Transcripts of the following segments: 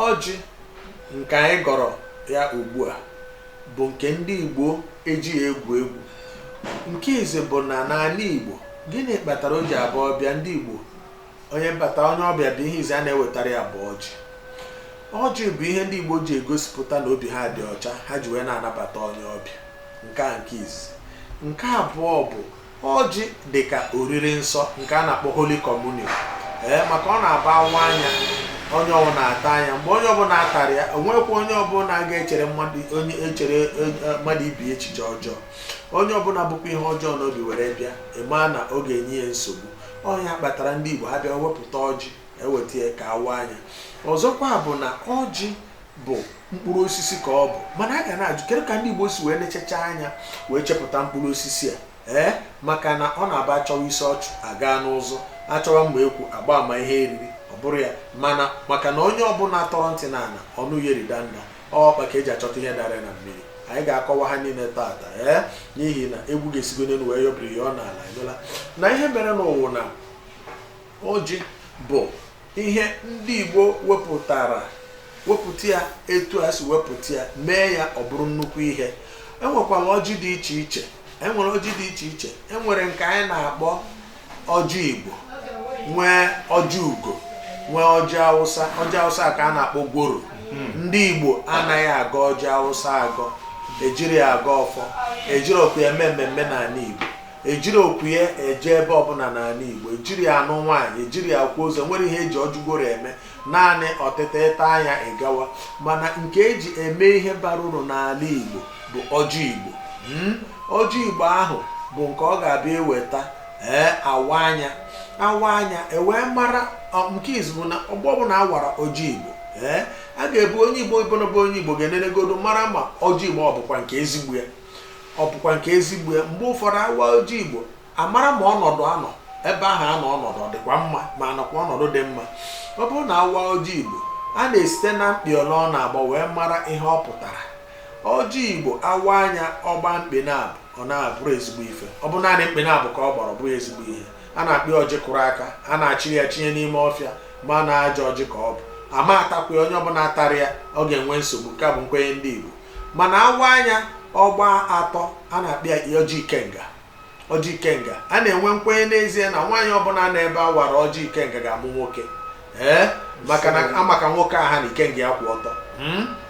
Ọjị nke anyị gọrọ ya ugbu a bụ nke ndị Igbo ejighị egwu egwu. Nke izi bụ na n'ala Igbo, gịnị kpatara o ji abụ ọbịa ndị Igbo, onye bata, onye ọbịa bụ ihe izi a na-ewetara ya bụ ọjị. Ọjị bụ ihe ndị Igbo ji egosipụta na obi ha dị ọcha, ha ji wee na-anabata onye ọbịa. Nke a nke izi. Nke abụọ bụ ọjị dị ka oriri nsọ nke a na-akpọ Holy Communion, ee, maka ọ na-aba awa anya, onye ọbụla ata anya. Mgbe onye ọbụla atara ya, onwekwa onye ọbụla ga-echere mmadụ, onye echere mmadụ ibi echiche ọjọọ. Onye ọbụla bụkwa ihe ọjọọ n'obi were bịa, ịmaa na ọ ga-enye ya nsogbu. Ọnya kpatara ndị Igbo ha bịa wepụta ọjị, eweta ya ka awa anya. Ọzọkwa bụ na ọjị bụ mkpụrụ osisi ka ọ bụ, mana a ga na-ajụ, kedu ka ndị Igbo si wee nechecha anya wee chepụta mkpụrụ osisi a? Ee, maka na ọ na-aba achọwa isi ọchụ aga n'ụzọ, achọwa mma ekwu agba ama ihe eriri ọ bụrụ ya. Mana maka na onye ọbụla tọrọ ntị n'ala ọnụ ya eridanda ọkpa ka eji achọta ihe dara na mmiri. Anyị ga-akọwa ha niile tata, ee, n'ihi na egwu ga-esigo n'elu wee yọbiri ya ọ n'ala. Ịnụla na ihe mere n'ụwa na ọjị bụ ihe ndị Igbo wepụtara, wepụta ya etu a si wepụta ya, mee ya ọ bụrụ nnukwu ihe. Enwekwara ọjị dị iche iche, enwere ọjị dị iche iche. Enwere nke anyị na-akpọ ọjị Igbo, nwee ọjị ugo, nwee ọjị Awụsa. Ọjị Awụsa ka a na-akpọ gworo. Ndị Igbo anaghị agọ ọjị Awụsa agọ, ejiri ya agọ ọfọ, ejiri okwu ya eme mmemme n'ala Igbo, ejiri okwu ya eje ebe ọbụla n'ala Igbo, ejiri ya anụ nwaanyị, ejiri ya akwa ozu. Nwere ihe eji ọjị gworo eme, naanị ọtịta ịta anya ịgawa. Mana nke eji eme ihe bara uru n'ala Igbo bụ ọjị Igbo. Ọjị Igbo ahụ bụ nke ọ ga-abịa eweta, ee, awa anya, awa anya ewee mara. Nke izu bụ na ọgbọ ọbụla awara ọjị Igbo, ee, a ga-ebu onye Igbo bụ onye Igbo ga-enenegodo mara ma ọjị Igbo ọ bụkwa nke ezigbo ya, ọ bụkwa nke ezigbo ya. Mgbe ụfọdụ awa ọjị Igbo, amara ma ọnọdụ anọ ebe ahụ anọ, ọnọdụ ọ dịkwa mma, ma anọkwa ọnọdụ dị mma. Ọ bụrụ na awa ọjị Igbo, a na-esite na mkpi ole ọ na-agba wee mara ihe ọ pụtara. Ọjị Igbo awa anya, ọgba mkpi na-abụ, ọ na-abụrụ ezigbo ife. Ọ bụ naanị mkpi na-abụ ka ọ gbara, ọ bụghị ezigbo ihe. A na-akpị ọjị kụrụ aka, a na-achịrị ya chinye n'ime ọfịa, ma na ajọ ọjị ka ọ bụ, ama atakwa ya. Onye ọbụla atara ya, ọ ga-enwe nsogbu. Nke a bụ nkwenye ndị Igbo. Mana awa anya, ọgba atọ, a na-akpị ya ọjị ikenga. Ọjị ikenga, a na-enwe nkwenye n'ezie na nwaanyị ọbụla na-ebe awara ọjị ikenga ga-amụ nwoke, ee, maka na amaka nwoke aha na ikenga ya kwụ ọtọ.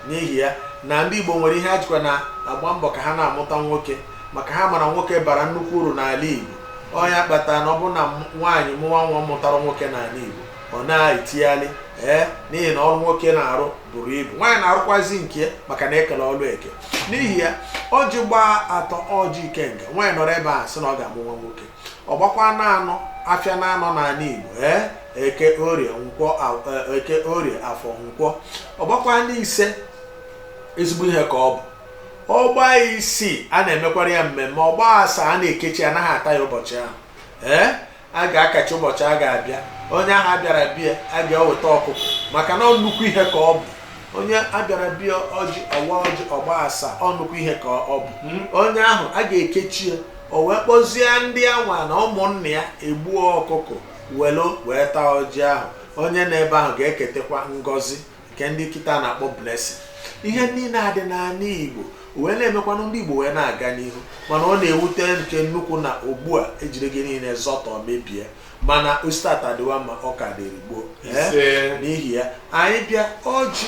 N'ihi ya na ndị Igbo nwere ihe ha jikwa na-agba mbọ ka ha na-amụta nwoke, maka ha mara nwoke bara nnukwu uru n'ala Igbo. Ọnya kpatara na ọ bụrụ na nwaanyị mụwa nwa mụtara nwoke n'ala Igbo, ọ na-etigharị, ee, n'ihi na ọrụ nwoke na-arụ buru ibu. Nwaanyị na-arụkwazi nke maka na ekele ọrụ eke. N'ihi ya, ọjị gbaa atọ, ọjị ikenga, nwaanyị nọrọ ebe a sị na ọ ga-amụ nwa nwoke. Ọ gbakwa na anọ, afịa na anọ n'ala Igbo, ee, Eke, Orie, Nkwọ, Eke, Orie, Afọ, Nkwọ. Ọ gbakwa na ise, ezigbo ihe ka ọ bụ. Ọgba isii, a na-emekwara ya mmemme. Ọgba asaa, a na-ekechi, anaghị ata ya ụbọchị ahụ. Ee, a ga-akachi ụbọchị a ga-abịa. Onye ahụ abịara bịa, a ga-eweta ọkụkọ, maka na ọ nnukwu ihe ka ọ bụ. Onye abịara bịa ọjị, ọwa ọjị ọgba asaa, ọ nnukwu ihe ka ọ bụ. Onye ahụ a ga-ekechi ya, o wee kpọzie ndị anwa na ụmụnna ya, egbuo ọkụkọ welu wee taa ọjị ahụ. Onye na ebe ahụ ga-eketekwa ngọzi nke ndị kịta na-akpọ blessing. Ihe niile adị n'ala Igbo wee na-emekwanụ ndị Igbo wee na-aga n'ihu. Mana ọ na-ewute nke nnukwu na ugbu a ejiri gị niile zọtọ mebie. Mana ositata dịwa mma, ọ ka dịrị gboo. N'ihi ya, anyị bịa ọjị,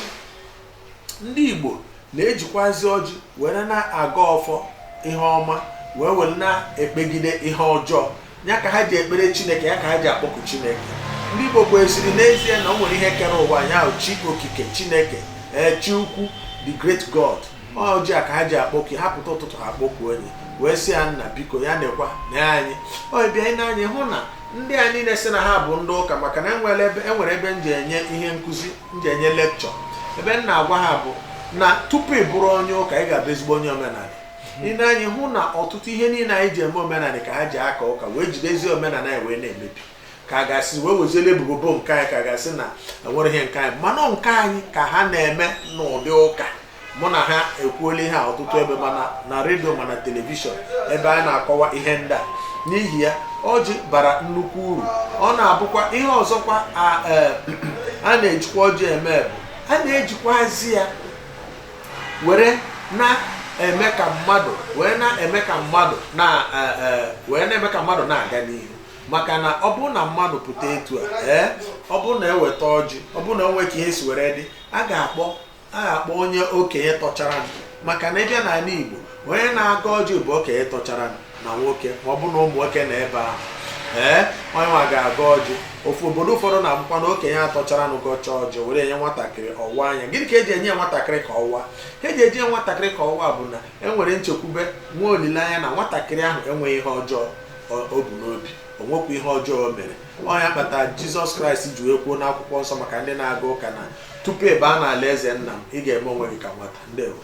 ndị Igbo na-ejikwazi ọjị were na-aga ọfọ ihe ọma, wee were na-ekpegide ihe ọjọọ. Ya ka ha ji ekpere Chineke, ya ka ha ji akpọku Chineke. Ndị Igbo kwesịrị n'ezie na o nwere ihe kere ụwa ya, chi okike, Chineke, ee, chi ukwu, the great God. Ọjị a ka ha ji akpọku. Ha pụta ụtụtụ, ha akpọku onye wee sị ya, "Nna, biko, ya nekwa na anyị." Ọ bịa n'anya hụ na ndị a niile sị na ha bụ ndị ụka, maka na enwere ebe enwere ebe m ji enye ihe nkụzi, m ji enye lecture, ebe m na-agwa ha bụ na tupu ị bụrụ onye ụka, ị ga-abụ ezigbo onye omenala. Ị na-anya hụ na ọtụtụ ihe niile anyị ji eme omenala ka ha ji aka ụka wee jidezie omenala anyị wee na-emebi, ka a ga-asị wee weziele ebubo nke anyị, ka a ga-asị na enwere ihe nke anyị, mana nke anyị ka ha na-eme n'ụdị ụka. Mụ na ha ekwuola ihe a ọtụtụ ebe, mana na redio, mana television, ebe a na-akọwa ihe ndị a. N'ihi ya, ọjị bara nnukwu uru. Ọ na-abụkwa ihe ọzọkwa a na-ejikwa ọjị eme bụ a A na-ejikwazi ya were na-eme ka mmadụ wee na-eme ka mmadụ na wee na-eme ka mmadụ na-aga n'ihu, maka na ọ bụrụ na mmadụ pụta etu a, ee, ọ bụrụ na eweta ọjị, ọ bụrụ na o nwee ka ihe si were dị, a ga-akpọ onye okenye tọchara m, maka na ịbịa n'ala Igbo, onye na-aga ọjị bụ okenye tọchara m na nwoke, ma ọ bụ na ụmụ nwoke na ebe ahụ, ee, onye nwa ga-aga ọjị. Ofu obodo ụfọdụ na-abụkwa na okenye atọchara nụ gọcha ọjị, were enye nwatakịrị ọwa anya. Gịnị ka eji enye ya nwatakịrị ka ọwa? Eji eji ya nwatakịrị ka ọwa bụ na e nwere nchekwube, nwee olileanya na nwatakịrị ahụ enweghị ihe ọjọọ o bu n'obi, o nwekwa ihe ọjọọ o mere. Ọ ya kpatara Jizọs Kraịst ji wee kwuo n'akwụkwọ nsọ, maka ndị na-aga ụka, na tupu ị baa n'ala eze nna m, ị ga-eme onwe gị ka nwata. Ndewo.